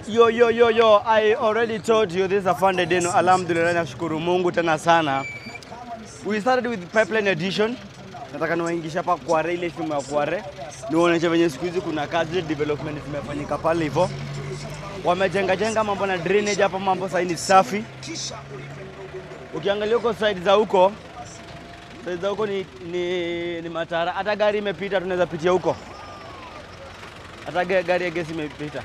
Yo, yo, yo, yo, I already told you this is a fun day. Alhamdulillah, nashukuru Mungu tena sana. We started with Pipeline Edition. Nataka niwaingisha hapa Kware, ile shimo ya Kware. Niwaonyeshe venye siku hizi kuna kazi development zimefanyika pale hivyo. Wamejenga jenga mambo na drainage hapa, mambo sasa ni safi. Ukiangalia huko side za huko, side za huko ni matara. Hata gari imepita, tunaweza pitia huko. Hata gari ya gesi imepita.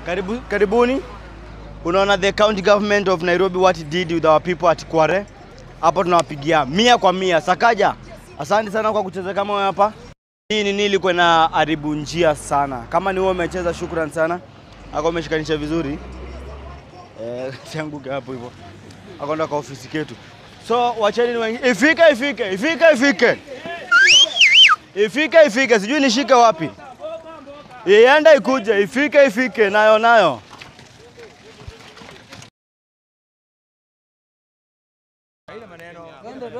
Karibu, karibuni. Unaona the county government of Nairobi what it did with our people at Kware. Hapo tunawapigia 100 kwa 100. Sakaja, asante sana kwa kucheza kama wewe hapa. Hii nini ilikuwa na haribu njia sana. Kama ni wewe umecheza, shukrani sana. Ako umeshikanisha vizuri. Sianguke hapo hivyo. Akaenda kwa ofisi yetu. So wacheni ni ifike ifike ifike ifike. Ifike ifike, sijui nishike wapi. Ienda ikuje, ifike ifike, nayo nayo.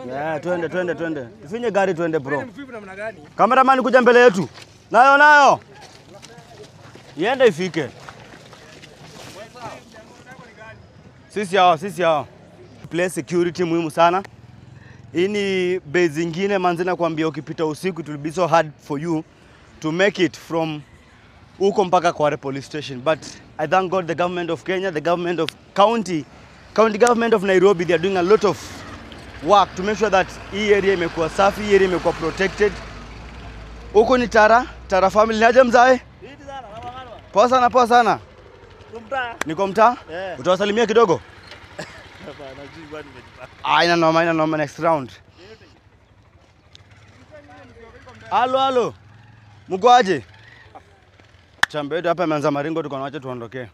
Yeah, twende twende twende. Tufinye gari twende bro. Cameraman kuja mbele yetu. Nayo nayo. Iende ifike. Sisi hao, sisi hao. Place security muhimu sana. Hii ni base zingine manzi na kuambia ukipita usiku it will be so hard for you to make it from huko mpaka Kware police station. But I thank God the government of Kenya, the government of county government of Nairobi, they are doing a lot of work to make sure that hii area imekuwa safi, hii area imekuwa protected. Huko ni Tara, Tara family. Niaje mzae? Poa sana, poa sana. Niko mtaa? Yeah. Utawasalimia kidogo? Ina noma, ina noma, next round. Halo, halo. Mko aje? Chambe yetu hapa imeanza maringo, tuko na wacha tuondoke.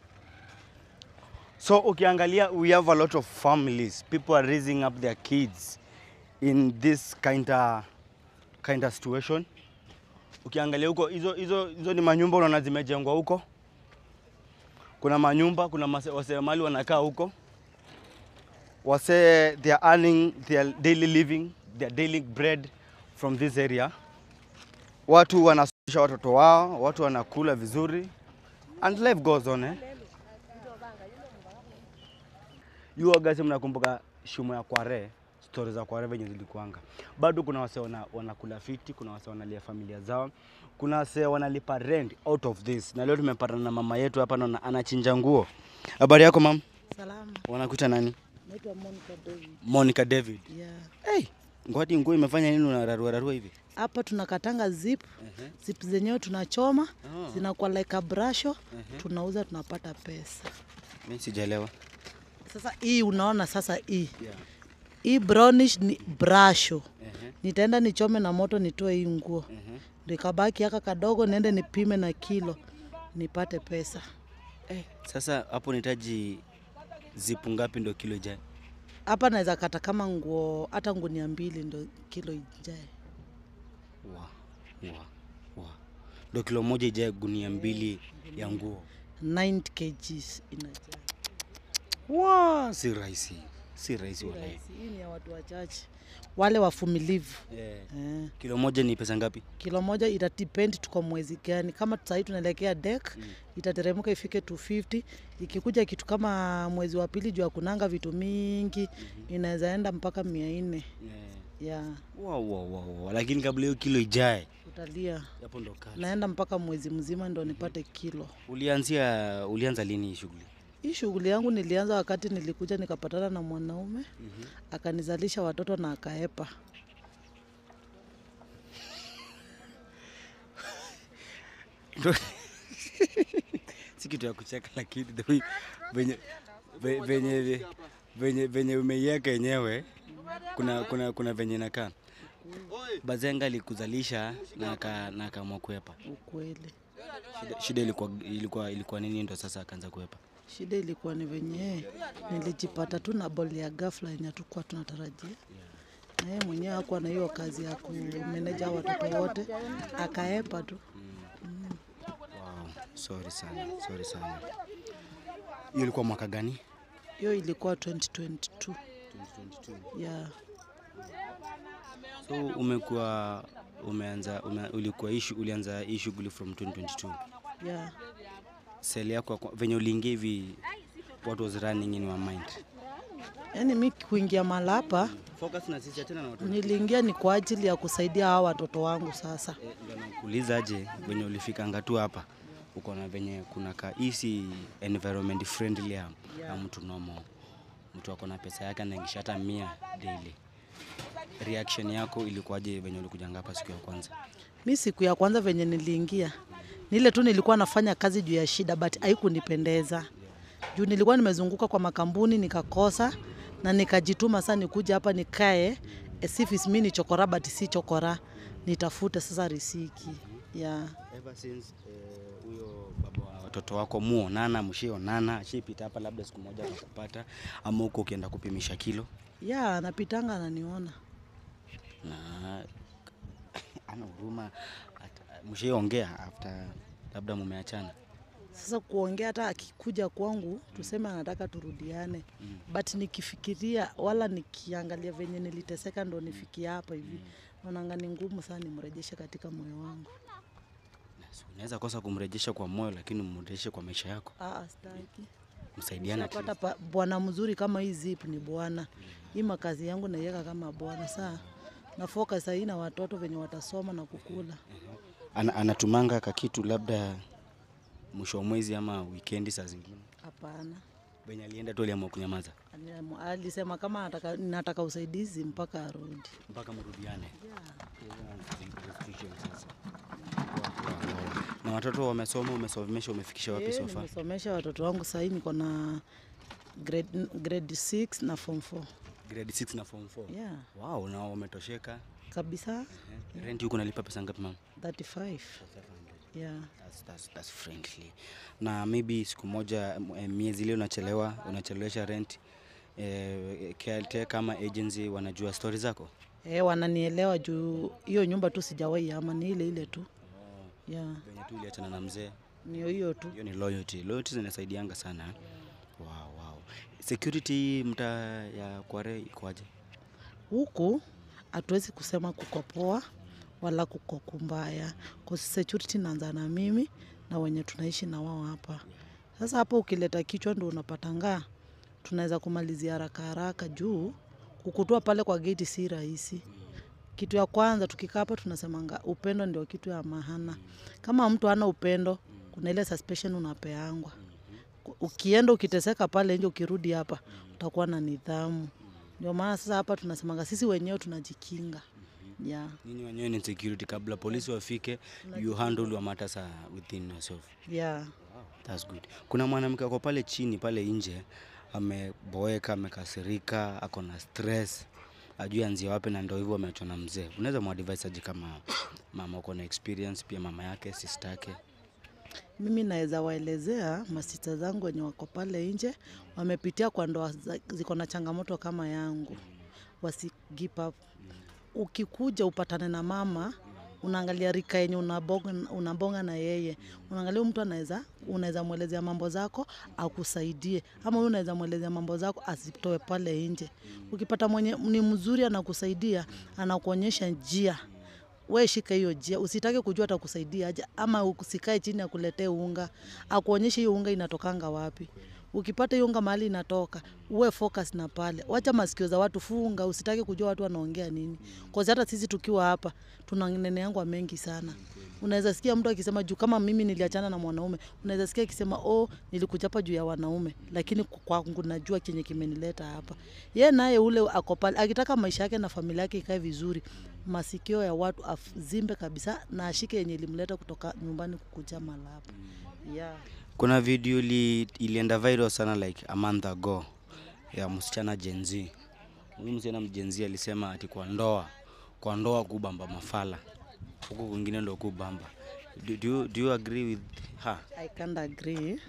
So ukiangalia we have a lot of families. People are raising up their kids in this kind of situation. Ukiangalia huko hizo ni manyumba unaona zimejengwa huko. Kuna manyumba, kuna wasee mali wanakaa huko. Wasee, they are earning their daily living, their daily bread from this area. Watu wanasomesha watoto wao, watu wanakula vizuri and life goes on, eh. You guys mnakumbuka shimo ya Kware, stories za Kware venye zilikuanga. Bado kuna wasee wanakula fiti, kuna wasee wanalia familia zao, kuna wasee wanalipa rent out of this. Na leo tumepatana na mama yetu hapa na anachinja nguo. Habari yako mam? Salama. Wanakuita nani? Naitwa Monica David. Monica David. Yeah. Hey, ngwati nguo imefanya nini unararua rarua hivi? Hapa tunakatanga zip. Zip zenyewe tunachoma, zinakuwa like a brush, tunauza tunapata pesa. Mimi sijaelewa. Sasa hii unaona sasa hii. Yeah. Hii brownish ni brasho. Nitaenda nichome na moto nitoe hii nguo. Nikabaki haka kadogo niende nipime na kilo nipate pesa. Sasa hapo nahitaji zipu ngapi ndo kilo ijae? Hapa naweza kata kama nguo hata ngunia 2 ndo kilo ijae. Wa. Ndo kilo moja ijae gunia 2 ya nguo. 9 kgs inajaa. Wa, si rahisi. Si rahisi wala. Hii ni ya watu wachache. Wale wavumilivu. Yeah. Kilo moja ni pesa ngapi? Kilo moja ita depend tuko mwezi gani. Kama sasa tunaelekea deck, itateremka ifike 250. Ikikuja kitu kama mwezi wa pili juu hakunanga vitu mingi, inaweza enda mpaka 400. Yeah. Wow. Lakini kabla hiyo kilo ijae utalia. Hapo ndo kazi. Naenda mpaka mwezi mzima ndo nipate kilo. Ulianza lini hii shughuli? Hii shughuli yangu nilianza wakati nilikuja nikapatana na mwanaume, akanizalisha watoto na akaepa. Si kitu ya kucheka, lakini the way venye umeiweka yenyewe kuna venye inakaa. Bazenga alikuzalisha na akaamua kuepa. Ukweli. Shida ilikuwa nini ndo sasa akaanza kuepa? Shida ilikuwa ni venye nilijipata tu na boli ya ghafla yenye hatukuwa tunatarajia. Na yeye mwenyewe hakuwa na hiyo kazi ya kumeneja watoto wote, akaepa tu. Wow, sorry sana, sorry sana. Hiyo ilikuwa mwaka gani? Hiyo ilikuwa 2022. 2022. Yeah. So umekuwa Umeanza ulikuwa issue, ulianza hii shughuli from 2022. Yeah. Sale yako venye uliingia hivi, what was running in your mind? Yaani mi kuingia mahala hapa Focus na sisi tena na watu. niliingia ni kwa ajili ya kusaidia hawa watoto wangu sasa. Ndio nakuuliza aje venye ulifika tu hapa uko na venye kuna ka easy environment friendly ya mtu normal. Mtu ako na pesa yake anaingisha hata 100 daily. Reaction yako ilikuwaje venye ulikuja hapa siku ya kwanza? Mi siku ya kwanza venye niliingia nile tu nilikuwa nafanya kazi juu ya shida, but haikunipendeza juu nilikuwa nimezunguka kwa makampuni nikakosa, na nikajituma sana nikuja hapa nikae as if it's me ni chokora, but si chokora, nitafute sasa riziki. Yeah. Ever since huyo baba wa watoto wako muonana, mshionana, ashipita hapa labda siku moja akakupata, ama huko ukienda kupimisha kilo? Yeah, anapitanga ananiona. Na ana huruma, mshiongea after labda mumeachana? Sasa kuongea hata akikuja kwangu tuseme anataka turudiane, but nikifikiria wala nikiangalia venye niliteseka ndo nifikia hapa hivi, naonanga ni ngumu sana nimrejeshe katika moyo wangu. Unaweza kosa kumrejesha kwa moyo, lakini umrejeshe kwa maisha yako. Sitaki. Msaidiana. Nishapata bwana mzuri kama hii zip ni bwana. Hii makazi yangu naiweka kama bwana saa. Na focus hii na watoto venye watasoma na kukula. Anatumanga kakitu labda mwisho wa mwezi ama weekend saa zingine? Hapana. Venye alienda tu aliamua kunyamaza. Alisema kama nataka usaidizi mpaka arudi. Mpaka mrudiane. Na watoto wamesoma, umesomesha, umefikisha wapi so far? Nimesomesha watoto wangu sasa hivi niko na grade 6 na form 4. Grade 6 na form 4. Yeah. Wow, na wametosheka kabisa. Rent huko unalipa pesa ngapi mama? 35. Yeah. That's friendly. Na maybe siku moja miezi ile unachelewa, unachelewesha rent, caretaker kama agency wanajua story zako? Wananielewa juu hiyo nyumba tu sijawahi ama ni ile ile tu. Yeah. Venye tu uliachana na mzee. Ni hiyo tu. Hiyo ni loyalty. Loyalty zinasaidianga sana. Wow, wow. Security mtaa ya Kware iko aje? Huku hatuwezi kusema kuko poa wala kuko kumbaya. Kwa security naanza na mimi na wenye tunaishi na wao hapa. Sasa hapo ukileta kichwa ndio unapatanga tunaweza kumalizia haraka haraka juu kukutoa pale kwa gate si rahisi. Kitu ya kwanza tukikaa hapa tunasemanga upendo ndio kitu ya maana. Kama mtu hana upendo kuna ile suspicion unapeangwa. Ukienda ukiteseka pale nje ukirudi hapa utakuwa na nidhamu. Ndio maana sasa hapa tunasemanga sisi wenyewe tunajikinga. Yeah. Ninyi wenyewe ni security kabla polisi wafike, you handle your matters within yourself. Yeah. Wow, that's good. Kuna mwanamke ako pale chini pale nje ameboeka, amekasirika, ako na stress, ajui anzie wapi na ndio hivyo ameachwa na mzee. Unaweza muadvise aje kama mama uko na experience pia mama yake, sister yake? Mimi naweza waelezea masista zangu wenye wako pale nje wamepitia kwa ndoa ziko na changamoto kama yangu, wasi give up. Ukikuja upatane na mama, unaangalia rika yenye unabonga na yeye, unaangalia mtu unaweza muelezea mambo zako akusaidie, ama wewe unaweza muelezea mambo zako asitoe pale nje. Ukipata mwenye ni mzuri anakusaidia, anakuonyesha njia, wewe shika hiyo njia, usitake kujua atakusaidia aje, ama usikae chini akuletee unga, akuonyeshe hiyo unga inatokanga wapi. Ukipata hiyo unga mahali inatoka, uwe focus na pale. Wacha masikio za watu, funga, usitake kujua watu wanaongea nini. Kwa sababu hata sisi tukiwa hapa tunaneneangwa mengi sana. Unaweza sikia mtu akisema juu kama mimi niliachana na mwanaume, unaweza sikia akisema oh, nilikuchapa juu ya wanaume, lakini kwangu najua chenye kimenileta hapa. Yeye naye ule ako pale akitaka maisha yake na familia yake ikae vizuri, masikio ya watu azimbe kabisa na ashike yenye ilimleta kutoka nyumbani kukuja mahali hapa. Yeah. Kuna video ilienda viral sana like a month ago ya msichana Gen Z. Huyu msichana Gen Z alisema ati kwa ndoa kubamba mafala. Huko kwingine ndio kubamba. Do you agree with her? I can't agree.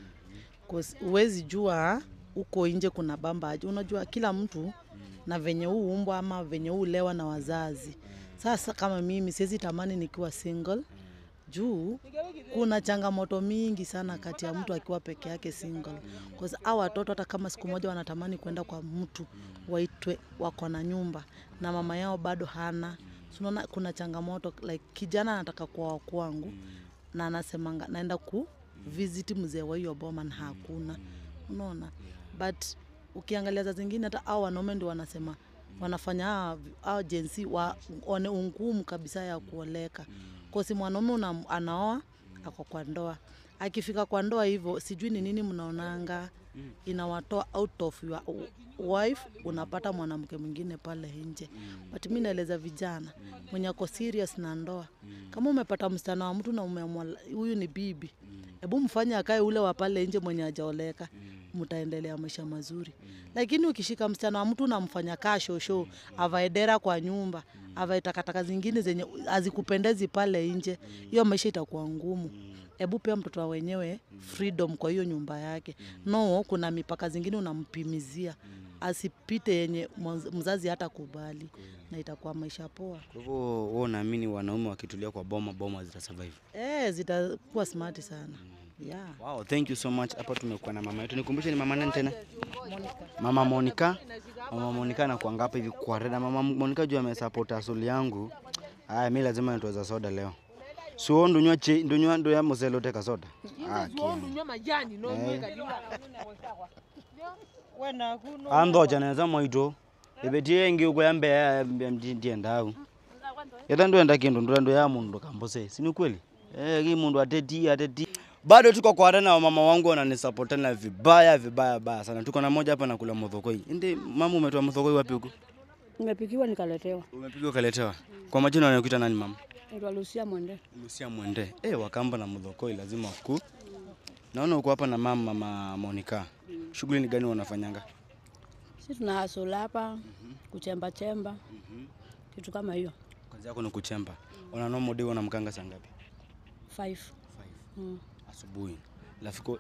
Cause huwezi jua huko nje kuna bamba aje. Unajua kila mtu na venye huu umbwa ama venye huu lewa na wazazi. Sasa kama mimi siwezi tamani nikiwa single juu kuna changamoto mingi sana kati ya mtu akiwa peke yake single. Cause hao watoto hata kama siku moja wanatamani kwenda kwa mtu waitwe wako na nyumba na mama yao bado hana. Unaona kuna changamoto like kijana anataka kuoa kwangu na anasemanga naenda ku visit mzee wa hiyo boma na hakuna. Unaona? But ukiangalia za zingine hata hao wanaume ndio wanasema wanafanya hao Gen Z waone ungumu kabisa ya kuoleka. Kwa si mwanaume anaoa ako kwa ndoa. Akifika kwa ndoa hivyo sijui ni nini mnaonanga inawatoa out of your wife, unapata mwanamke mwingine pale nje. But mimi naeleza vijana mwenye ako serious na ndoa, kama umepata msichana wa mtu na umeamua huyu ni bibi, hebu mfanye akae ule wa pale nje mwenye hajaoleka, mtaendelea maisha mazuri. Lakini ukishika msichana wa mtu unamfanya kaa shosho, avae dera kwa nyumba, avae takataka zingine zenye hazikupendezi pale nje, hiyo maisha itakuwa ngumu. Hebu pia mtoto wa wenyewe freedom kwa hiyo nyumba yake. No, kuna mipaka zingine unampimizia asipite yenye mzazi hata kubali, na itakuwa maisha poa. Kwa hivyo wewe unaamini wanaume wakitulia kwa boma, boma zita survive? Zitakuwa smart sana. Yeah. Wow, thank you so much. Hapa tumekuwa na mama yetu. Nikumbushe ni mama nani tena? Mama Monica. Mama Monica anakuanga hapa hivi kwa reda. Mama Monica juu amesupport asuli yangu. Haya, mimi lazima nitoe soda leo. So ndunywa che ndunywa ndo ya moselo teka soda. Ando jana za moito. Ebetie ngi uko yambe ya mjindi ndau. Yata ndo enda kindu ndo ya mundu kambose. Si ni kweli? Hii mundu ateti. Bado tuko kwa rena wa mama wangu wananisupport na vibaya vibaya baya sana. Tuko na moja hapa nakula muthokoi. Ndi mama umetoa muthokoi wapi huko? Nimepikiwa nikaletewa. Umepikiwa ukaletewa. Kwa majina wanakuita nani mama? Naitwa Lucia Mwende. Lucia Mwende. Wakamba na muthokoi lazima ku. Naona uko hapa na mama Monica. Shughuli ni gani wanafanyanga? Sisi tuna hustle hapa, kuchemba chemba. Kitu kama hiyo. Kazi yako ni kuchemba. Una normal day unamkanga saa ngapi? 5. Asubuhi.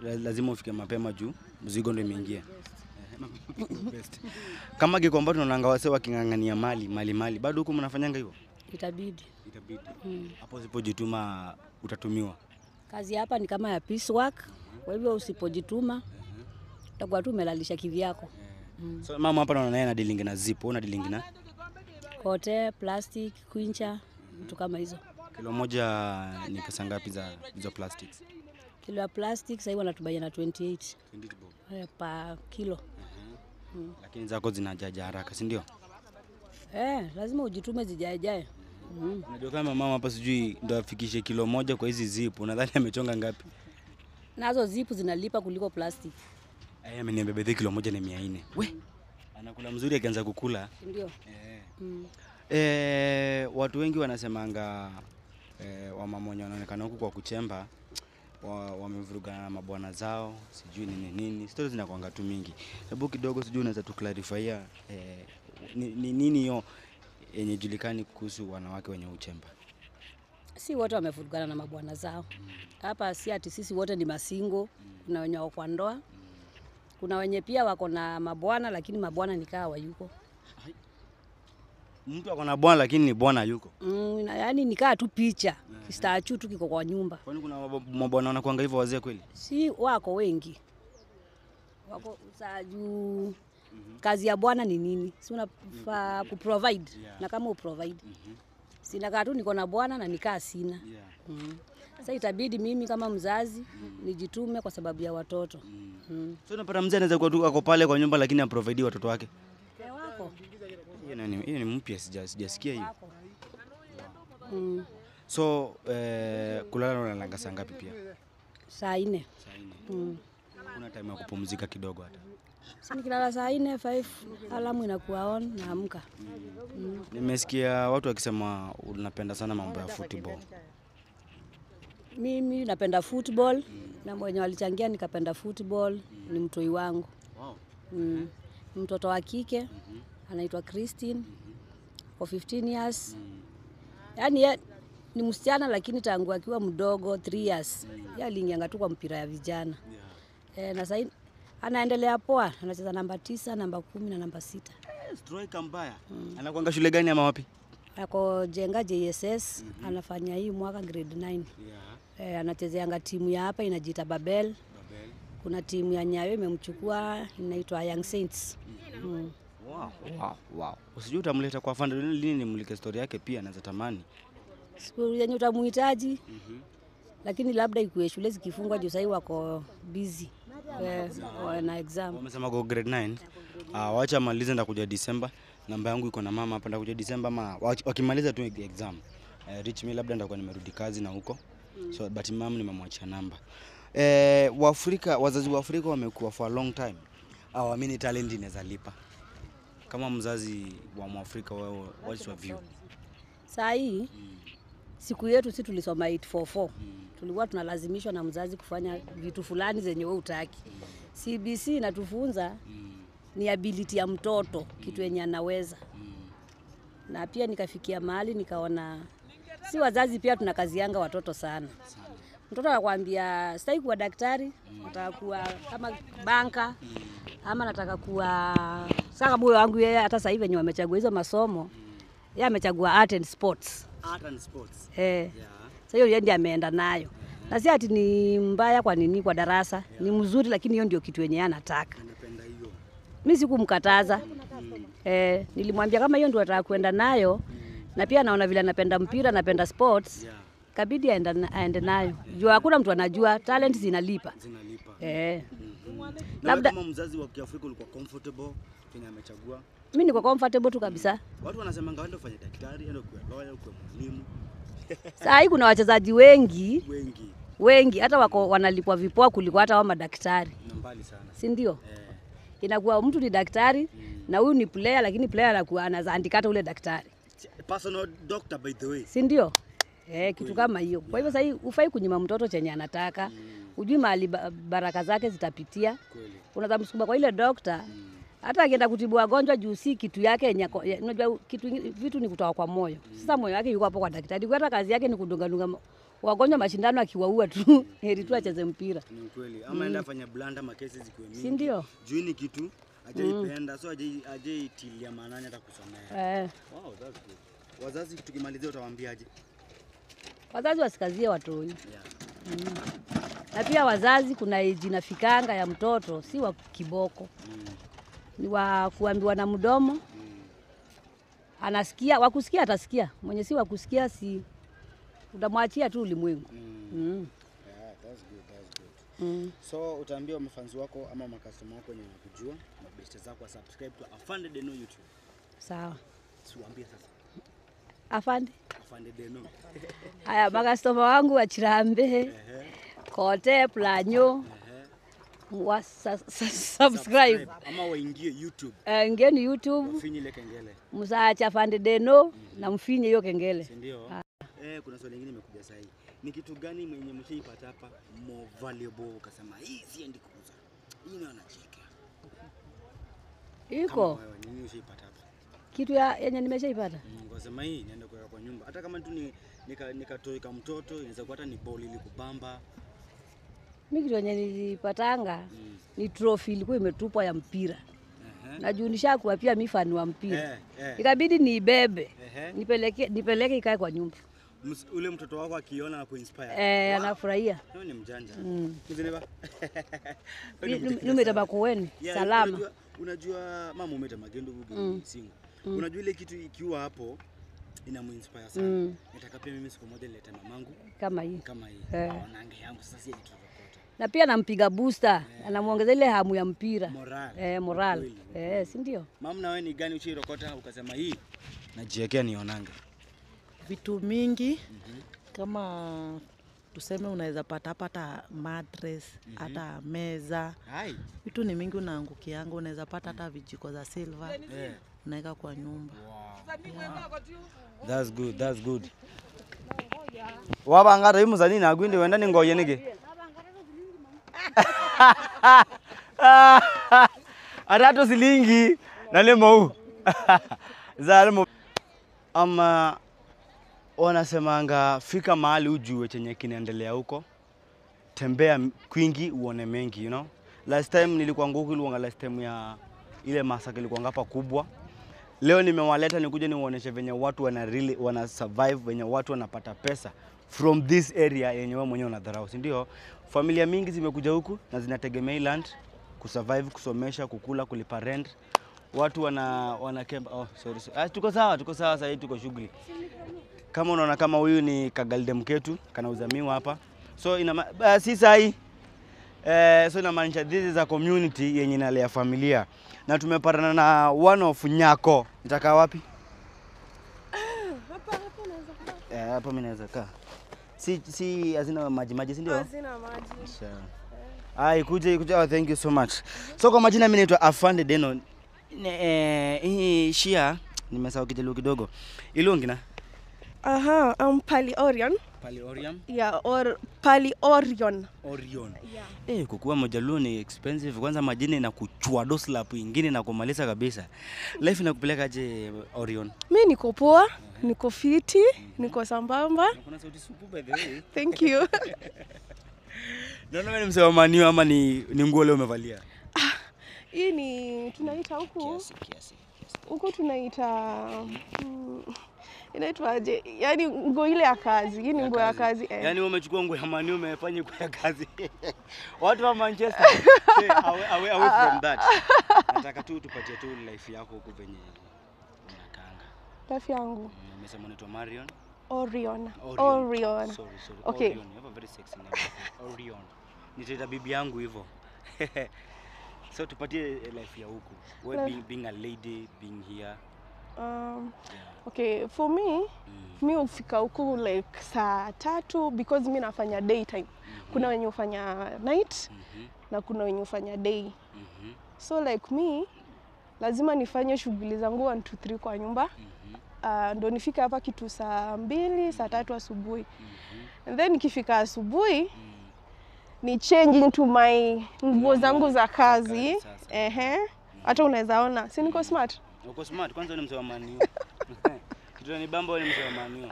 Lazima ufike mapema juu mzigo ndio imeingia. Best. Kama Gikomba tunaonanga wase wakingangania mali mali mali. Bado huko mnafanyanga hivyo? Itabidi. Itabidi. Hapo usipojituma utatumiwa. Kazi hapa ni kama ya piece work. Kwa hivyo usipojituma utakuwa tu umelalisha kivyako. So mama hapa naona naye ana dealing na zip, una dealing na kote, plastic, quincha, vitu kama hizo. Kilo moja ni pesa ngapi za hizo plastics? Kilo ya plastic sasa hivi wanatubaia na 28. 28 bob. Pa kilo. Lakini zako zinajaja haraka, si ndio? Lazima ujitume zijaejae. Unajua kama mama hapa sijui ndo afikishe kilo moja kwa hizi zipu, nadhani amechonga ngapi? Nazo zipu zinalipa kuliko plastic. Ameniambia bedhi kilo moja ni 400. We, anakula mzuri akianza kukula. Ndio. Watu wengi wanasemanga wamama wenye wanaonekana huku kwa kuchemba wamevurugana na mabwana zao, sijui nini nini. Stories zinakuanga tu mingi. Hebu kidogo sijui unaweza tu clarify ni nini hiyo yenye julikani kuhusu wanawake wenye uchemba? Si wote wamevurugana na mabwana zao. Hapa si ati sisi wote ni masingo, kuna wenye wako kwa ndoa. Kuna wenye pia wako na mabwana lakini mabwana ni kaa hayuko. Mtu ako na bwana lakini ni bwana yuko. Yaani ni kaa tu picha. Statue tu kiko kwa nyumba. Kwani kuna mabwana wanakuanga hivyo wazee kweli? Si wako wengi. Wako saju. Kazi ya bwana ni nini? Si unafaa kuprovide. Na kama uprovide. Sina kaa tu niko na bwana na nikaa sina. Sasa itabidi mimi kama mzazi nijitume kwa sababu ya watoto. So unapata mzee anaweza kuwa tu ako pale kwa nyumba lakini aprovide watoto wake. Wako. Hiyo ni mpya, sijasikia hiyo. So kulala unalala saa ngapi pia? Saa 4. Saa 4. Kuna time ya kupumzika kidogo hata? Si nikilala saa 4, 5 alamu inakuwa on naamka. Nimesikia watu wakisema unapenda sana mambo ya football. Mimi napenda football na mwenye walichangia nikapenda football ni mtoi wangu. Wow. Mtoto wa kike anaitwa Christine for 15 years. Yaani ni msichana lakini tangu akiwa mdogo 3 years yeye aliingia tu kwa mpira ya vijana. Na sasa anaendelea poa, anacheza namba 9, namba 10 na namba 6. Striker mbaya. Anakuanga shule gani ama wapi? Ako Jenga JSS, anafanya hii mwaka grade 9. Anachezeanga timu ya hapa inajiita Babel. Kuna timu ya Nyayo imemchukua inaitwa Young Saints. Wow. Usijui utamleta kwa Afande lini nimulike story yake pia naweza tamani. Siku yenye utamuhitaji. Lakini labda ikuwe shule zikifungwa juu sahii wako busy na exam. Wamesema go grade 9. Wacha malize ndakuja December. Namba yangu iko na mama hapa, ndakuja December ama wakimaliza tu exam. Reach me, labda ndakuwa nimerudi kazi na huko. So but mama nimemwachia namba. Waafrika, wazazi wa Afrika wamekuwa for a long time hawaamini talent inaweza lipa. Kama mzazi wa Mwafrika wewe, what's your view? Saa hii siku yetu si tulisoma 844. Tulikuwa tunalazimishwa na mzazi kufanya vitu fulani zenye wewe hutaki. CBC inatufunza ni ability ya mtoto, kitu yenye anaweza. Na pia nikafikia mahali nikaona si wazazi pia tunakazianga watoto sana. Mtoto anakuambia sitaki kuwa daktari, nataka kuwa kama banka ama nataka kuwa sasa. Moyo wangu yeye hata sasa hivi wenye wamechagua hizo masomo, yeye amechagua art and sports. Art and sports. Eh. Sasa hiyo yeye ndiye ameenda nayo. Na si ati ni mbaya kwa nini kwa darasa, ni mzuri lakini hiyo ndio kitu yenye anataka. Anapenda hiyo. Mimi sikumkataza. Nilimwambia kama hiyo ndio ataka kwenda nayo na pia naona vile anapenda mpira, anapenda sports. Kabidi aende nayo. Juu hakuna mtu anajua talent zinalipa. Zinalipa. Na Labda kama mzazi wa Kiafrika ulikuwa comfortable kenye amechagua? Mimi niko comfortable tu kabisa. Watu wanasema wewe ndio ufanye daktari, ndio kuwa lawyer, kuwa mwalimu. Saa hii kuna wachezaji wengi hata wako wanalipwa vipoa kuliko hata wao madaktari. Na mbali sana. Si ndio? Inakuwa mtu ni daktari na huyu ni player, lakini player anakuwa anaandika hata ule daktari. Personal doctor by the way. Si ndio? Kitu kama hiyo. Kwa hivyo sasa hufai kunyima mtoto chenye anataka. Hujui mahali baraka zake zitapitia. Unaweza msukuma kwa ile doctor. Hata akienda kutibu wagonjwa juu si kitu yake yenye unajua kitu vitu ni kutoka kwa moyo. Sasa moyo wake yuko hapo kwa daktari. Kwa hata kazi yake ni kudunga wagonjwa mashindano akiwaua tu. Heri tu acheze mpira. Ni kweli. Ama aenda afanye blunder makesi zikiwe mingi. Si ndio? Juu ni kitu hajaipenda, so hajaitilia maanani hata kusomea. Wow, that's good. Wazazi tukimalizia utawaambiaje? Wazazi wasikazie watoi. Na pia wazazi kuna age inafikanga ya mtoto si wa kiboko. Ni wa kuambiwa na mdomo. Anasikia, wa kusikia atasikia. Mwenye si wa kusikia si utamwachia tu ulimwengu. Yeah, that's good, that's good. So utaambia mafanzi wako ama makastoma wako wenye wanakujua, mabeste zako wa subscribe to Afande Deno YouTube. Sawa. Siwaambie sasa. Afande. Afande Deno. Haya makastoma wangu wa Chirambe. Kote Planyo. Wa subscribe. Ama waingie YouTube. Ingieni YouTube. Wafinye ile kengele. Msaacha Afande Deno na mfinye hiyo kengele. Si ndio? Kuna swali lingine imekuja sasa hivi. Ni kitu gani mwenye mshaipata hapa more valuable ukasema hii siendi kuuza? Hii ndio anacheka. Iko. Kama wewe nini ushaipata hapa? Kitu yenye nimeshaipata. Ukasema hii niende kuweka kwa nyumba. Hata kama tu ni nikatoika mtoto, inaweza kuwa hata ni ball ilikubamba. Mimi kitu yenye nilipatanga ni trophy ilikuwa imetupwa ya mpira. Na juu nishakuwa pia mimi fan wa mpira. Ikabidi niibebe. Nipeleke ikae kwa nyumba. Ule mtoto wako akiona na kuinspire. Anafurahia. Wewe ni mjanja. Mzineba. Nimetamba kuweni salama. Unajua mama umeta magendo huko singo. Unajua ile kitu ikiwa hapo inamuinspire sana. Nataka pia mimi siku moja nilete mamangu kama hii. Kama hii. Aonange yangu sasa si kitu tofauti. Na pia nampiga booster, anamuongeza ile hamu ya mpira. Moral. Moral. Si ndio? Mama na wewe ni gani ushirokota ukasema hii najiwekea nionange? Vitu mingi kama tuseme unaweza pata hapa hata mattress, hata meza. Vitu ni mingi unaangukianga, unaweza pata hata vijiko za silver. Unaweka kwa nyumba. Wow. Yeah. That's good, that's good. Wabangata yumu zanini agwinde wenda ningoye nige. Arato silingi na lemo. Zalemo. Ama wanasemanga fika mahali ujue chenye kinaendelea huko. Tembea kwingi uone mengi, you know. Last time nilikuwa huko ilikuwa last time ya ile masaka ilikuwa hapa kubwa. Leo nimewaleta nikuje niwaoneshe venye watu wana really wana survive, venye watu wanapata pesa from this area yenye wewe mwenyewe unadharau, si ndio? Familia mingi zimekuja huku na zinategemea land kusurvive, kusomesha, kukula, kulipa rent. Watu wana kemba. Oh, sorry, sorry. Ah, tuko sawa sasa hivi tuko shughuli. Kama unaona kama huyu ni kagaldem ketu kanauza miwa hapa. So ina si sahi. So inamaanisha this is a community yenye inalea familia. Na tumepatana na one of Nyako. Nitakaa wapi? Hapa naweza kaa. Hapa mimi naweza kaa. Si hazina maji si ndio? Hazina maji. Sawa. Ai kuja. Oh, thank you so much. So kwa majina mimi naitwa Afande Deno. Hii shia nimesahau Kijaluo kidogo. Ilungi na? Aha, I'm Pali Orion. Pali Orion? Yeah, or Pali Orion. Orion. Yeah. Kukuwa Mjaluo ni expensive. Kwanza majina inakuchua doslap ingine na kumaliza kabisa. Life inakupeleka aje Orion? Mimi niko poa, niko fiti, niko sambamba. Kuna sauti supu by the way. Thank you. Naona wewe ni msema manio ama ni nguo leo umevalia? Hii ni tunaita huku. Kiasi. Huku tunaita inaitwaje? Yaani nguo ile ya kazi. Hii ni nguo ya kazi. Yaani wewe umechukua nguo ya manio umefanya nguo ya kazi. Watu wa Manchester, say away from that. Nataka tu tupatie tu life yako huku venye unakaanga. Life yangu. Umesema unaitwa Marion? Orion. Orion. Sorry. Okay. Orion. You have a very sexy name. Orion. Nitaita bibi yangu hivyo. So tupatie life ya huku. Wewe being a lady, being here. Okay, for me, mi hufika huku like saa 3 because mi nafanya daytime. Kuna wenye hufanya night na kuna wenye hufanya day. So like me, lazima nifanye shughuli zangu 1 2 3 kwa nyumba. Ndo nifike hapa kitu saa 2, saa 3 asubuhi. And then nikifika asubuhi ni change into my nguo zangu za kazi. Hata unaweza ona, si niko smart? Uko smart, kwanza ni mzee wa manio. Kitu ni bamba ni mzee wa manio.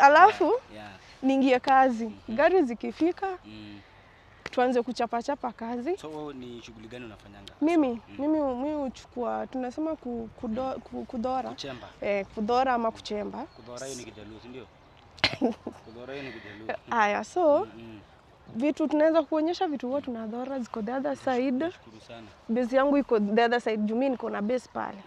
Alafu niingie kazi. Gari zikifika tuanze kuchapa kazi. So ni shughuli gani unafanyanga? Mimi huchukua, tunasema kudhora. Kuchemba. Kudhora ama kuchemba. Kudhora hiyo ni Kijaluo, si ndio? Kudhora hiyo ni Kijaluo. Haya, so vitu tunaweza kuonyesha vitu huwa tunadhora ziko the other side. Nashukuru sana. Base yangu iko the other side, juu mimi niko na base pale.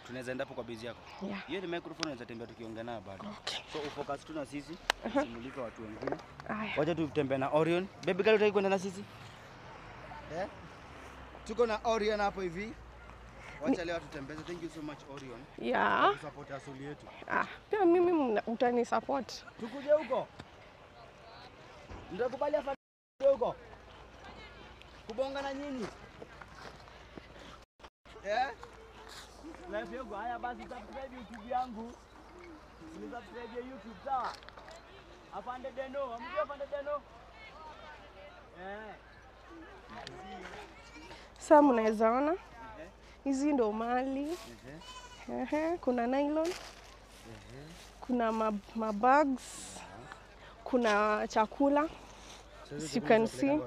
Tunaweza enda hapo kwa base yako. Yeah. Hiyo ni microphone unaweza tembea tukiongea nayo bado. Okay. So ufocus tu na sisi, simulika watu wengine. Haya. Wacha tutembee na Orion. Baby girl utaki kwenda na sisi? Tuko na Orion hapo hivi. Wacha leo tutembeze. Thank you so much Orion. Yeah. Support asili yetu. Pia mimi utani support. Tukuje huko. Mtakubali hapa huko. Kubonga na nyinyi. Life yangu haya basi, subscribe YouTube yangu. Ni subscribe YouTube sawa. Afande Deno, amjua Afande Deno? Sasa mnaweza ona. Hizi ndo mali. Kuna nylon. Kuna mabags. Kuna chakula. As you can see.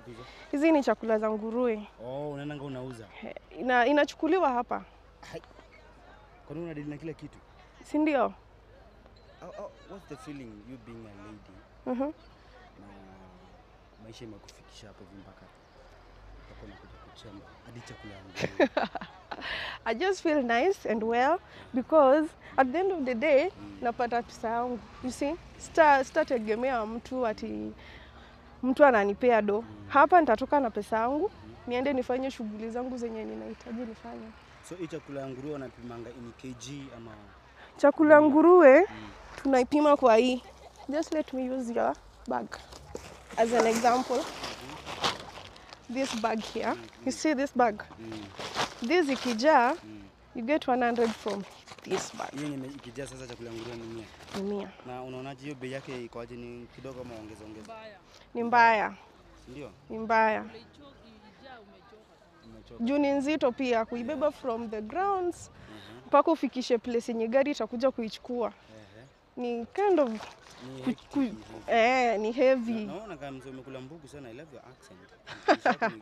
Hizi ni chakula za nguruwe. Oh, unaenda unauza. Inachukuliwa hapa. Kwa nini unadili na kila kitu? Si ndio? What's the feeling you being a lady? Na maisha imekufikisha hapo hivi mpaka unakuja kuchemba hadi chakula ya nguruwe. I just feel nice and well because at the end of the day napata pesa yangu. You see? Sitategemea mtu ati mtu ananipea do. Hapa nitatoka na pesa yangu, niende nifanye shughuli zangu zenye ninahitaji nifanye. So hii chakula ya nguruwe wanapimanga in kg ama? Chakula ya nguruwe tunaipima kwa hii. Just let me use your bag as an example. This bag here. You see this bag? This ikijaa, you get 100 from this bag. Hiyo yenye ikijaa sasa chakula ya nguruwe ni 100. Ni 100. Na unaonaje hiyo bei yake iko aje, ni kidogo ama ongeza ongeza? Ni mbaya. Ndio? Ni mbaya. Juu ni nzito pia kuibeba from the grounds mpaka ufikishe place yenye gari itakuja kuichukua. Ni kind of ni heavy. Naona kama mzee umekula mbugu sana. I love your accent.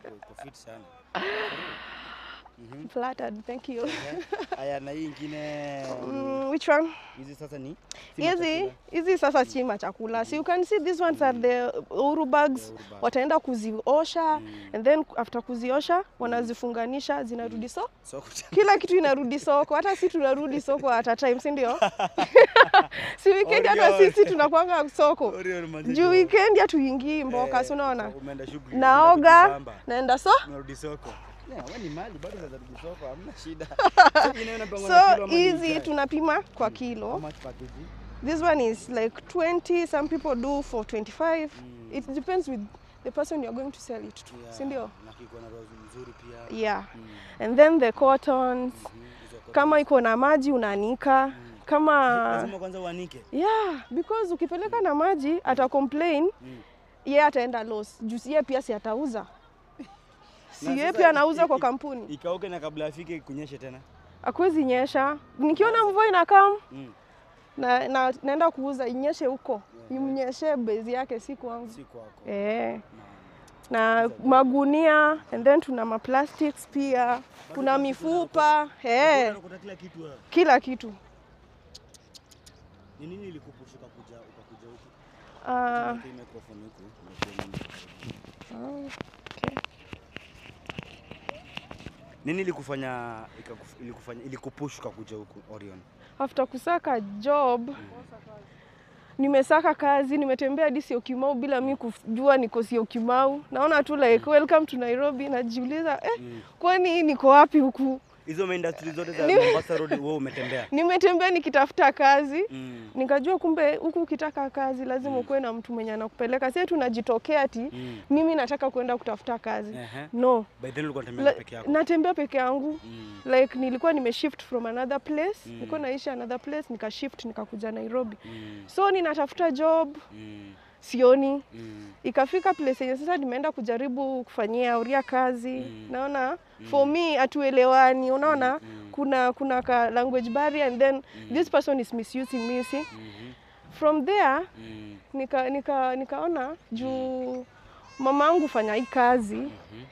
Iko fit sana. Flattered, thank you. Aya, na hii ingine Which one? Hizi sasa ni Hizi hizi sasa chima chakula. So you can see these ones are the Uhuru bags. Wataenda kuziosha and then after kuziosha wanazifunganisha zinarudi so. Soko. Kila kitu inarudi soko. Hata si tunarudi soko at a time, si ndio? Si weekend hata sisi tunakuanga soko. Juu weekend hatuingii mboka, si unaona? Umeenda shughuli. Naoga, naenda so. Unarudi soko. Yeah, wewe ni mali bado unaweza rudi soko, hamna shida. So hizi tunapima kwa kilo. How much per kg? This one is like 20, some people do for 25. It depends with the person you're going to sell it to. Yeah. Si ndio? Na kiko na roho nzuri pia. Yeah. And then the cottons. Kama iko na maji unaanika. Kama lazima kwanza uanike. Yeah, because ukipeleka na maji ata complain. Yeye ataenda loss. Juu yeye pia si atauza. Si yeye pia anauza kwa kampuni. Ikauke na kabla afike kunyeshe tena. Hakuwezi nyesha. Nikiona mvua inakam na naenda kuuza inyeshe huko. Imnyeshe base yake si kwangu. Si kwako. Eh. Na magunia and then tuna ma plastics pia. Kuna mifupa, eh. Kila kitu. Kila kitu. Ni nini ilikupush ukakuja huku? Microphone huku. Okay. Nini ilikufanya ilikupush ukakuja huku Orion? After kusaka job, nimesaka kazi, nimetembea hadi Syokimau bila mimi kujua niko Syokimau. Naona tu like welcome to Nairobi, najiuliza kwani niko wapi huku? Hizo industry zote za Mombasa Road wewe umetembea? Nimetembea nikitafuta kazi. Nikajua kumbe huku ukitaka kazi lazima ukuwe na mtu mwenye anakupeleka. Sisi tunajitokea ati mimi nataka kwenda kutafuta kazi. No. By then ulikuwa unatembea peke yako? Natembea peke yangu. Like nilikuwa nimeshift from another place. Nilikuwa naishi another place, nikashift nikakuja Nairobi. So ninatafuta job. Sioni. Ikafika place yenye sasa nimeenda kujaribu kufanyia Auria kazi. Naona for me hatuelewani, unaona? Kuna ka language barrier and then this person is misusing me, you see. From there nikaona juu mamangu fanya hii kazi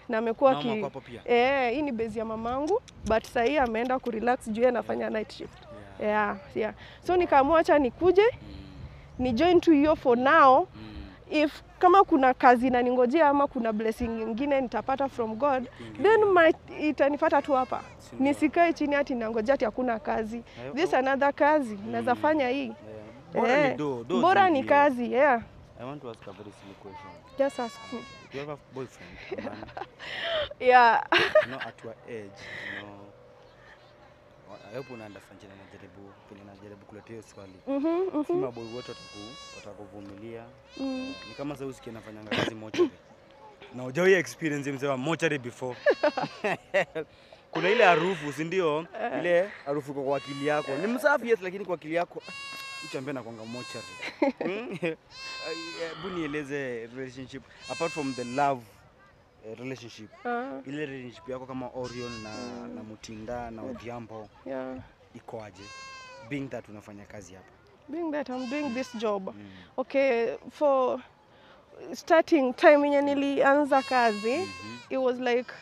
na amekuwa Mama hapo pia. Hii ni base ya mamangu but sasa hii ameenda kurelax juu anafanya night shift. Yeah. So nikaamua acha nikuje ni join to hiyo for now. If kama kuna kazi na ningojea ama kuna blessing nyingine nitapata from God, then itanipata tu hapa. Nisikae chini ati nangojea ati hakuna kazi. This another kazi naweza fanya hii. Bora ni do, bora ni kazi, yeah. I want to ask a very silly question. Just ask me. Do you have a boyfriend? A man? Yeah. No, at your age, no. I hope una understand chenye najaribu kuletea hiyo swali. Si maboy wote watakuvumilia. Ni kama sasa usikie nafanyanga kazi mochari. Na hujawahi experience mzee wa mochari before. Kuna ile harufu, si ndio? Ile harufu kwa akili yako. Ni msafi yes, lakini kwa akili yako uchambia na kwanga mochari. Hebu nieleze relationship apart from the love relationship. Ile relationship yako kama Orion na Mutinda na Odhiambo. Yeah. Iko aje? Being that unafanya kazi hapa. Being that I'm doing this job. Okay, for starting time yenye nilianza kazi, it was like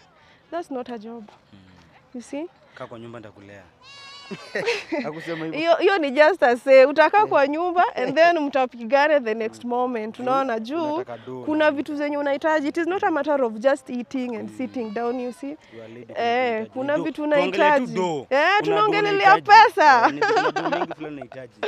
that's not a job. You see? Kaa kwa nyumba nitakulea. Hakusema hivyo. Hiyo ni just a say. Utakaa kwa nyumba and then mtapigana the next moment. Unaona juu kuna vitu zenye unahitaji. It is not a matter of just eating and sitting down, you see. Kuna vitu unahitaji. Tunaongelelea pesa. Kuna mingi fulani unahitaji.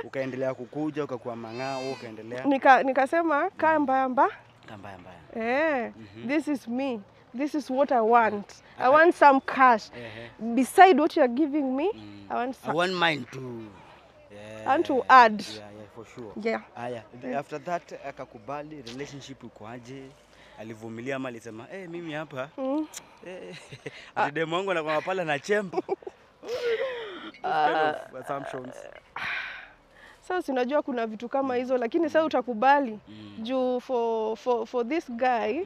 Ukaendelea kukuja, ukakuwa mang'ao, ukaendelea. Nikasema kaa mbaya mbaya. Kaa mbaya mbaya. This is me. This is what I want. I want some cash. Beside what you are giving me, I want some. I want mine too. Yeah. I want to add. Yeah, for sure. Yeah. Aya, after that akakubali relationship iko aje? Alivumilia ama alisema, mimi hapa. Demu wangu anakuwa pale na chemba. Kind of assumptions. Sasa unajua kuna vitu kama hizo lakini sasa utakubali juu for this guy.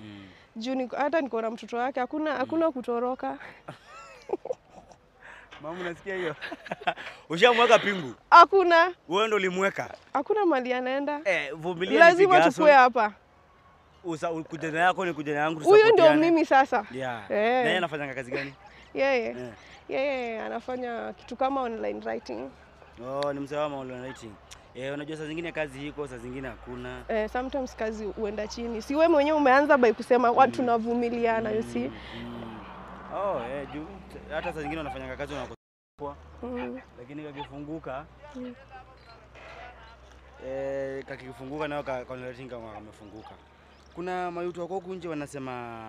Juu hata niko na mtoto wake hakuna kutoroka. Mama unasikia hiyo? Ushamweka pingu? Hakuna. Wewe ndo ulimweka? Hakuna mali anaenda. Vumilia. Lazima tukue hapa. Kujana yako ni kujana yangu. Huyo ndio mimi sasa. Yeah. Na yeye anafanya kazi gani? Yeye. Yeye anafanya kitu kama online writing. Oh, ni mzee wa online writing. Unajua saa zingine kazi iko, saa zingine hakuna. Sometimes kazi huenda chini. Si wewe mwenyewe umeanza by kusema watu tunavumiliana, you see. Oh, juu hata saa zingine wanafanya kazi wanakosa. Lakini kakifunguka kakifunguka nayo ka online writing kama kamefunguka. Kuna mayutu wako huku nje wanasema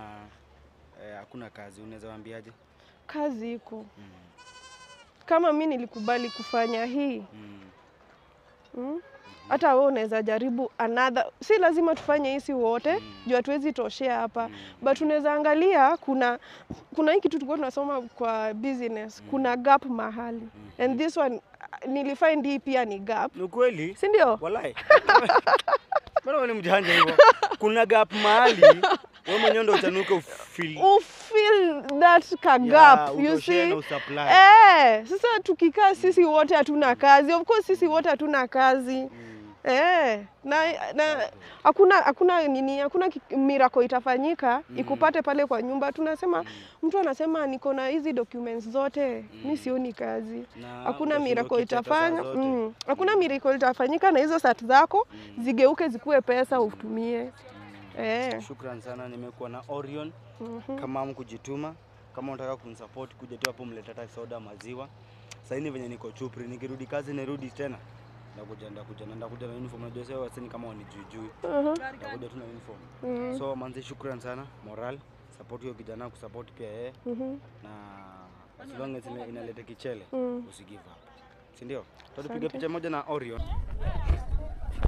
hakuna kazi, unaweza waambiaje? Kazi iko. Kama mimi nilikubali kufanya hii. Hata wewe unaweza jaribu another. Si lazima tufanye hii si wote, juu hatuwezi toshea hapa. But unaweza angalia kuna hii kitu tulikuwa tunasoma kwa business, kuna gap mahali. And this one nilifind hii pia ni gap. Ni kweli? Si ndio? Walai. Mbona wewe ni mjanja hivyo? Kuna gap mahali. Wewe mwenyewe ndio utanuka ufeel that ka gap, you see. Sasa tukikaa sisi wote hatuna kazi. Of course sisi wote hatuna kazi. Na hakuna nini, hakuna miracle itafanyika ikupate pale kwa nyumba. Tunasema mtu anasema niko na hizi documents zote, mimi sioni kazi. Hakuna miracle itafanya. Hakuna miracle itafanyika na hizo sat zako zigeuke zikuwe pesa utumie. Shukran sana, nimekuwa na Orion. Kama mkujituma, kama unataka kunisupport kuja tu hapo mleta hata soda, maziwa. Sasa hivi venye niko chupri, nikirudi kazi nirudi tena. Ndakuja na uniform. Unajua sasa waseni kama wanijuijui. Ndakuja tu na uniform. So manze, shukran sana, moral, support hiyo kijana, kusupport pia yeye. Na as long as inaleta kichele, usi give up. Si ndio? Tutapiga picha moja na Orion.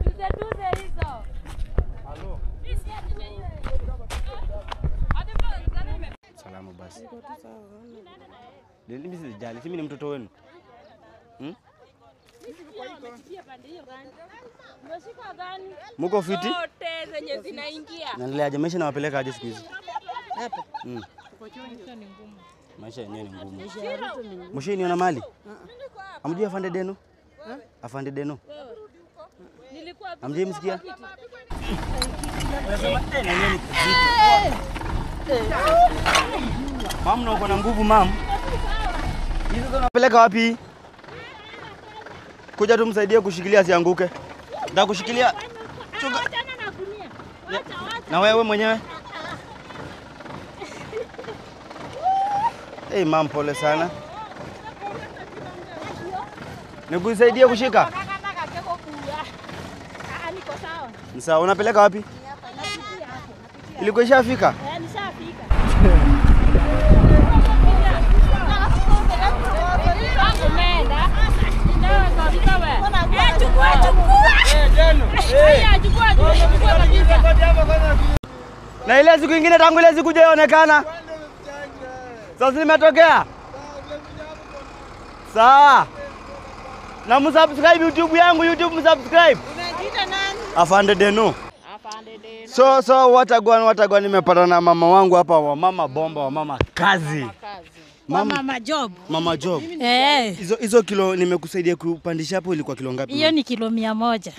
Tuze hizo. Halo. Salamu basi. Mimi sijali, mimi ni mtoto wenu. Muko fiti? Zote zenye zinaingia. Naendelea maisha nawapeleka aje siku hizi? Hapa. Maisha yenyewe ni ngumu. Mshini niona mali? Amjui Afande Deno? Afande Deno. Amjui msikia? Unasema tena yenyewe ni kizito. Mam, na uko na nguvu mam. Hizo tunapeleka wapi? Kuja tumsaidie kushikilia asianguke. Nda kushikilia. Chunga. Na wewe mwenyewe? Hey mam, pole sana. Nikusaidie kushika? Sawa, unapeleka wapi? Ilikuwa ishafika? Nishafika. Na ile siku nyingine tangu ile siku hujaonekana. Sasa nimetokea. Sawa. Na msubscribe YouTube yangu, YouTube msubscribe. Unajiita nani? Afande Deno. Afande Deno. So watagwan nimepata na mama wangu hapa, wa mama bomba, wa mama kazi. Mama job. Mama job. Eh. Hizo kilo nimekusaidia kupandisha hapo ilikuwa kilo ngapi? Hiyo ni kilo 100.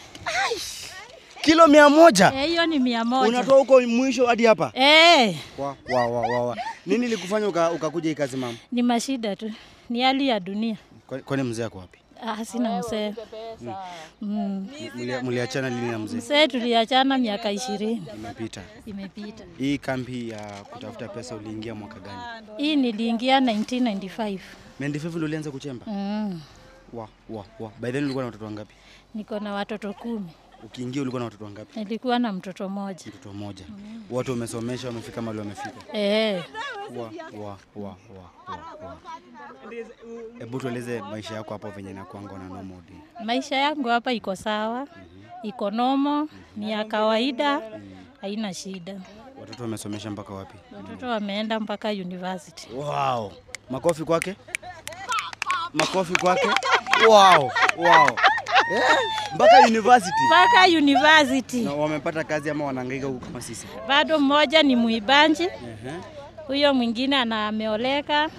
Kilo 100? Eh, hiyo ni 100. Unatoa huko mwisho hadi hapa? Eh. Wa. Nini ilikufanya ukakuja hii kazi mama? Ni mashida tu. Ni hali ya dunia. Kwani mzee ako wapi? Sina mzee. Mliachana lini na mzee? Mzee tuliachana miaka 20. Imepita. Hii kambi ya kutafuta pesa uliingia mwaka gani? Hii niliingia 1995. 95 ndio ulianza kuchemba? Wa. By then ulikuwa na watoto wangapi? Niko na watoto 10. Ukiingia ulikuwa na watoto wangapi? Nilikuwa na mtoto mmoja. Mtoto mmoja. Watu wamesomesha, wamefika mahali wamefika. Eh. Wa. Hebu tueleze maisha yako hapo venye inakuanga na normal day. Maisha yangu hapa iko sawa. Iko normal, ni ya kawaida, haina shida. Watoto wamesomesha mpaka wapi? Watoto wameenda mpaka university. Wow. Makofi kwake. Makofi kwake. Wow. Mpaka university. Mpaka university. Na wamepata kazi ama wanahangaika huko kama sisi? Bado mmoja ni muibanji. Huyo mwingine ameoleka.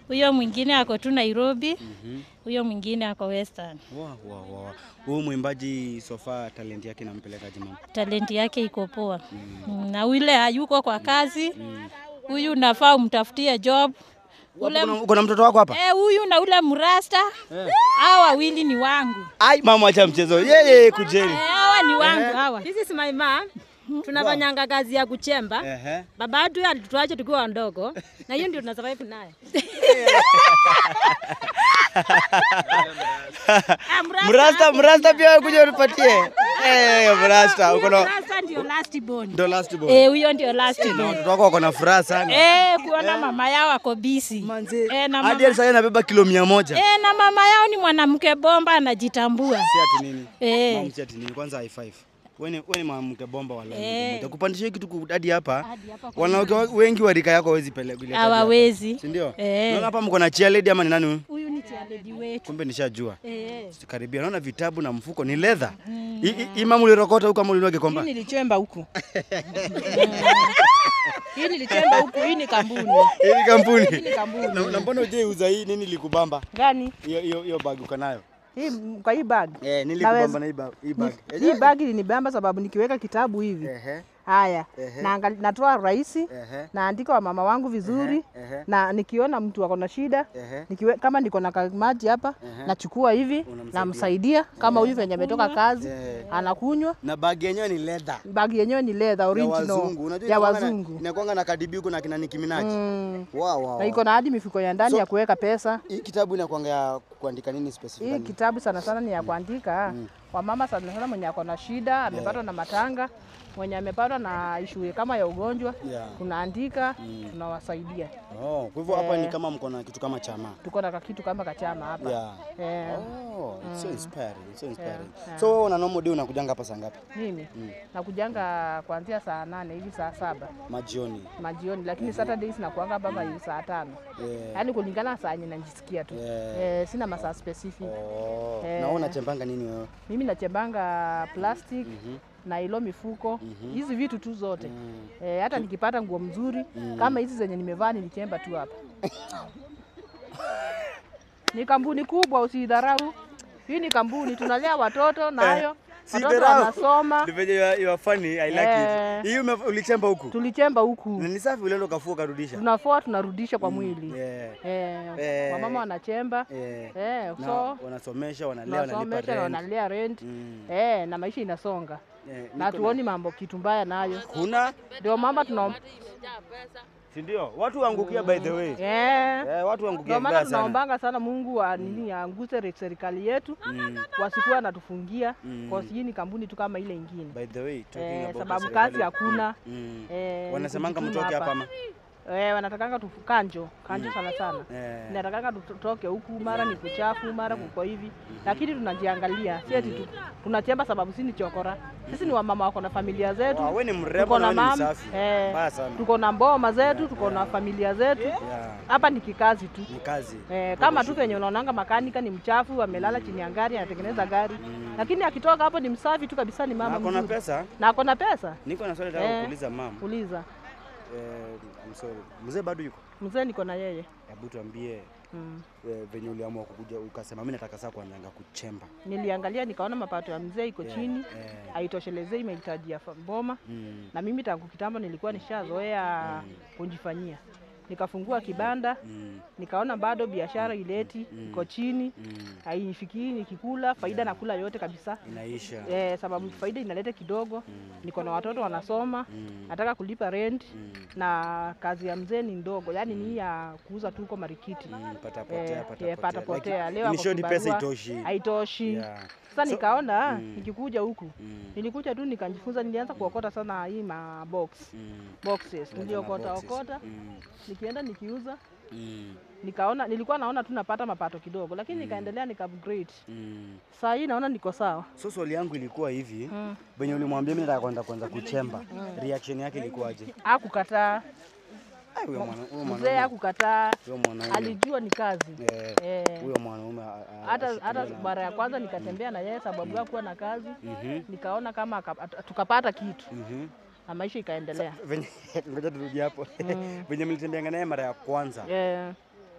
Huyo mwingine ako tu Nairobi. Huyo mwingine ako Western. Wow. Huyu mwimbaji so far talent yake inampeleka aje mama? Talenti yake iko poa. Na ule hayuko kwa kazi. Huyu nafaa umtafutie job. Ule Uko na mtoto wako hapa? Huyu na ule mrasta. Hawa wawili ni wangu. Ai mama, acha mchezo. Yeye kujeni. Hawa ni wangu hawa. This is my mom. Tunafanyanga kazi ya kuchemba. Baba yetu alituacha tukiwa wadogo na hiyo ndio tunasurvive naye. Mrasta pia wewe kuja unipatie. Mrasta uko na Mrasta ndio last born. Ndio last born. Huyo ndio last born. Na watoto wako wako na furaha sana. Kuona mama yao ako busy. Na mama hadi sasa anabeba kilo 100. Na mama yao ni mwanamke bomba anajitambua. Si ati nini? Mama si ati nini? Kwanza high five. Wewe ni mwanamke bomba wala. Nitakupandishia kitu hadi hapa. Wanawake wengi wa rika yako hawezi peleka. Hawawezi. Si ndio? Naona hapa mko na chair lady ama ni nani huyu? Huyu ni chair lady wetu. Kumbe nishajua. Karibia naona vitabu na mfuko ni leather. Hii mama ulirokota huko ama ulinunua Gikomba? Hii nilichemba huku. Hii nilichemba huku, hii ni kampuni. Hii ni kampuni. Hii ni kampuni. Na mbona hujaiuza hii, nini likubamba? Gani? Hiyo bag uko nayo. Hii kwa hii bag. Nilikubamba na hii bag. Hii bag ilinibamba sababu nikiweka kitabu hivi. Haya, natoa rahisi, naandika wa mama wangu vizuri, na nikiona mtu ako na shida, kama niko na maji hapa, nachukua hivi, namsaidia kama huyu venye ametoka kazi, anakunywa. Na bag yenyewe ni leather. Bag yenyewe ni leather original ya wazungu. Inakuanga na Cardi B na kina Nicki Minaj. Wow. Na iko na hadi mifuko ya ndani ya kuweka pesa. Hii kitabu inakuanga ya kuandika nini specifically? Hii kitabu sana sana ni ya kuandika wamama sana sana mwenye ako na shida, amepatwa na matanga, mwenye amepatwa na issue kama ya ugonjwa, tunaandika, tunawasaidia. Kwa hivyo hapa ni kama mko na kitu kama chama. Tuko na kitu kama kachama hapa. It's so inspiring, it's so inspiring. So wewe una normal day unakujanga hapa saa ngapi? Mimi nakujanga kuanzia saa 8 hivi saa 7. Majioni. Majioni, lakini Saturdays nakuanga hapa hivi saa 5. Yaani kulingana na saa yenye najisikia tu. Sina masaa specific. Na wewe unachembanga nini wewe? Mimi nachembanga plastic na ilo mifuko, hizi vitu tu zote. Hata nikipata nguo mzuri kama hizi zenye nimevaa nilichemba tu hapa. Ni kampuni kubwa, usidharau. Hii ni kampuni tunalea watoto nayo. Watoto wanasoma. You are funny, I like it. Hii ulichemba huku? Tulichemba huku. Na ni safi ulienda ukafua ukarudisha. Tunafua tunarudisha kwa mwili. Wamama wanachemba. So wanasomesha, wanalea, wanalipa rent. Wanalea rent. Na maisha inasonga. Na tuoni mambo kitu mbaya nayo. Kuna? Ndio mama tuna Si ndio? Watu waangukia by the way. Watu waangukia vibaya sana. Ndio maana tunaombanga sana Mungu nini aanguse serikali yetu. Wasikuwa wanatufungia kwa hii ni kampuni tu kama ile nyingine. By the way, talking about sababu kazi hakuna. Wanasemanga mtoke hapa ama? Wanatakanga tukanjo, kanjo sana sana. Natakanga tutoke huku, mara ni kuchafu, mara kuko hivi. Lakini tunajiangalia, si eti tunachemba sababu si ni chokora. Sisi ni wamama wako na familia zetu. Wewe ni mrembo na wewe ni msafi. Mbaya sana. Tuko na mboma zetu, tuko na familia zetu. Hapa ni kikazi tu. Ni kazi. Kama tu venye unaonanga makanika ni mchafu, amelala chini ya gari, anatengeneza gari. Lakini akitoka hapo ni msafi tu kabisa, ni mama mzuri. Na akona pesa? Na akona pesa. Niko na swali nataka kuuliza mama. Uliza. I'm sorry. Mzee bado yuko? Mzee niko na yeye. Hebu tuambie venye uliamua kukuja ukasema mimi nataka sasa kuanza kuchemba. Niliangalia nikaona mapato ya mzee iko chini, haitoshelezei mahitaji ya boma. Na mimi tangu kitambo nilikuwa nishazoea kujifanyia. Nikafungua kibanda, nikaona bado biashara ileti iko chini, haifikii nikikula faida nakula yote kabisa. Inaisha. Sababu faida inaleta kidogo. Niko na watoto wanasoma, nataka kulipa rent na kazi ya mzee ni ndogo, yani ni ya kuuza tu huko marikiti. Pata potea. Leo ni short pesa itoshi. Haitoshi. Sasa nikaona nikikuja huku, nilikuja tu nikajifunza, nilianza kuokota sana hii ma box. Boxes niliokota okota. Nikienda nikiuza. Nikaona nilikuwa naona tu napata mapato kidogo, lakini nikaendelea nika upgrade. Sasa hii naona niko sawa. So swali yangu ilikuwa hivi, venye ulimwambia mimi nataka kwanza kuchemba, reaction yake ilikuwaje? Hakukataa. Mzee hakukataa. Alijua ni kazi. Huyo mwanaume hata mara ya kwanza nikatembea na yeye sababu ya kuwa na kazi. Nikaona kama tukapata kitu. Na maisha ikaendelea. Ngoja turudi hapo. Venye mlitembea naye mara ya kwanza.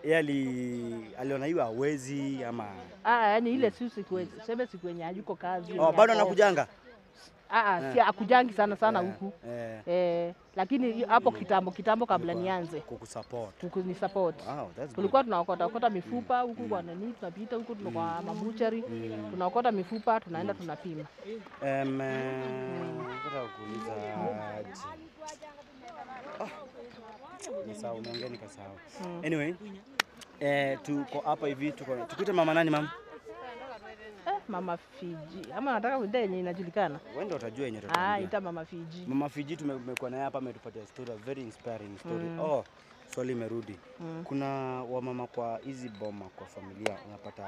Yeye aliona hiyo hawezi ama yani ile sema siku yenye hayuko kazi. Oh, bado anakujanga? Si akujangi sana sana huku. Lakini hapo kitambo kabla nianze kukusupport. Kukunisupport. Wow, that's good. Tulikuwa tunaokota mifupa huku kwa nani, tunapita huku kwa mabuchari, tunaokota mifupa, tunaenda tunapima. Nataka kuuliza aje. Nisahau, umeongea nikasahau. Anyway, tuko hapa hivi, tukuite mama nani mama? Mama Fiji. Ama nataka kuita yenye inajulikana. Wewe ndio utajua yenye tutaambia. Ita Mama Fiji. Mama Fiji tumekuwa naye hapa, ametupatia story, a very inspiring story. Oh, swali imerudi. Kuna wamama kwa hizi boma kwa familia unapata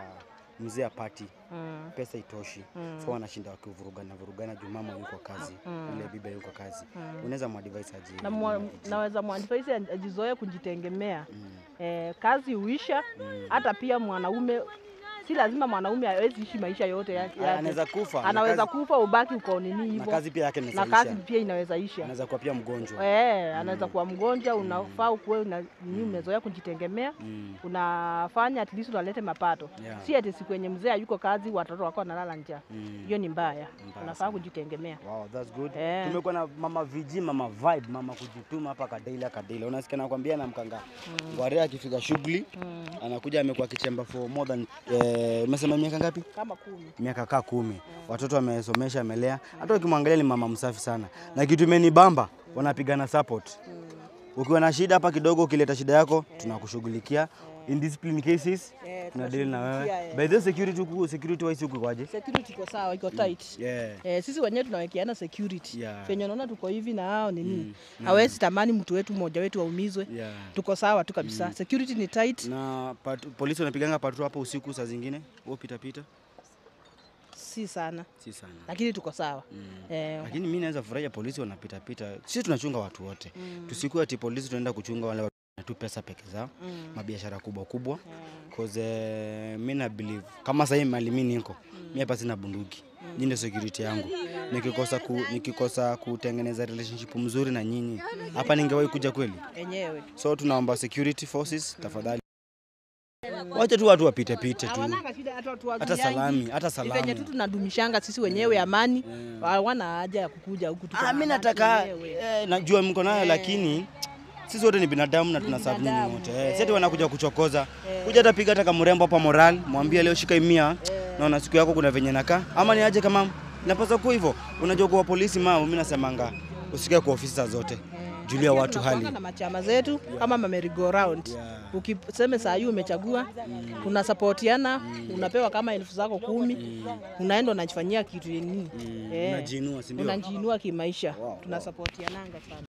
mzee apati pesa itoshi. So wanashinda wakivurugana vurugana juu mama yuko kazi, ile bibi yuko kazi. Unaweza muadvise aje? Naweza muadvise ajizoee kujitegemea. Kazi huisha, hata pia mwanaume si lazima mwanaume hawezi ishi maisha yote yake. Anaweza kufa. Anaweza kufa ubaki uko nini hivyo. Na kazi pia yake inaweza isha. Na kazi pia inaweza isha. Anaweza kuwa pia mgonjwa. Anaweza kuwa mgonjwa, unafaa ukuwe nini umezoea kujitegemea. Unafanya at least unalete mapato. Si ati siku yenye mzee hayuko kazi watoto wako wanalala njaa. Hiyo ni mbaya. Unafaa kujitegemea. Wow, that's good. Tumekuwa na Mama VG, Mama Vibe, mama kujituma hapa Kadaila. Unasikia nakwambia na mkanga. Ngware akifika shughuli, anakuja amekuwa kichemba for more than umesema miaka ngapi? Kama 10. Miaka 10. Watoto wamesomesha, amelea. Hata ukimwangalia ni mama msafi sana. Na kitu imenibamba, wanapigana support. Ukiwa na shida hapa kidogo, ukileta shida yako, tunakushughulikia. In discipline cases, tunadeal na wewe. By the security huku, security wise huku kwaje? Security iko sawa, iko tight. Sisi wenyewe tunawekeana security. Penye unaona tuko hivi na hao nini. Hawezi tamani mtu wetu mmoja wetu aumizwe. Tuko sawa tu kabisa. Security ni tight. Na polisi wanapiganga patrol hapo usiku saa zingine, wao pita pita. Si sana. Si sana. Lakini tuko sawa. Lakini mimi naweza furahia polisi wanapita pita. Sisi tunachunga watu wote. Tusikuwe ati polisi tunaenda kuchunga wale tu pesa peke zao, mabiashara kubwa kubwa. Cause mimi na believe kama sasa hivi mali mimi niko, mimi hapa sina bunduki. Nyinyi ndio security yangu. Nikikosa kutengeneza relationship mzuri na nyinyi, hapa ningewahi kuja kweli? Enyewe. So tunaomba security forces tafadhali. Wacha tu watu wapite pite tu. Hata salami, hata salami. Venye tu tunadumishanga sisi wenyewe amani, hawana haja ya kukuja huku tu. Mimi nataka najua mko nayo lakini sisi wote ni binadamu na tunaserve nyinyi wote. Si ati wanakuja kuchokoza. Kuja hata piga hata kamrembo hapa moral, mwambie leo shika 100, naona siku yako kuna venye nakaa. Ama ni aje kama napaswa kuwa hivyo. Unajua kwa polisi mama, mimi nasemanga usikae kwa ofisi zote. Julia watu hali. Na machama zetu kama merry go round. Ukisema saa hii umechagua, tunasupportiana, unapewa kama 10,000 zako 10, unaenda unajifanyia kitu nini. Unajiinua, si ndio? Unajiinua kimaisha. Tunasupportiananga sana.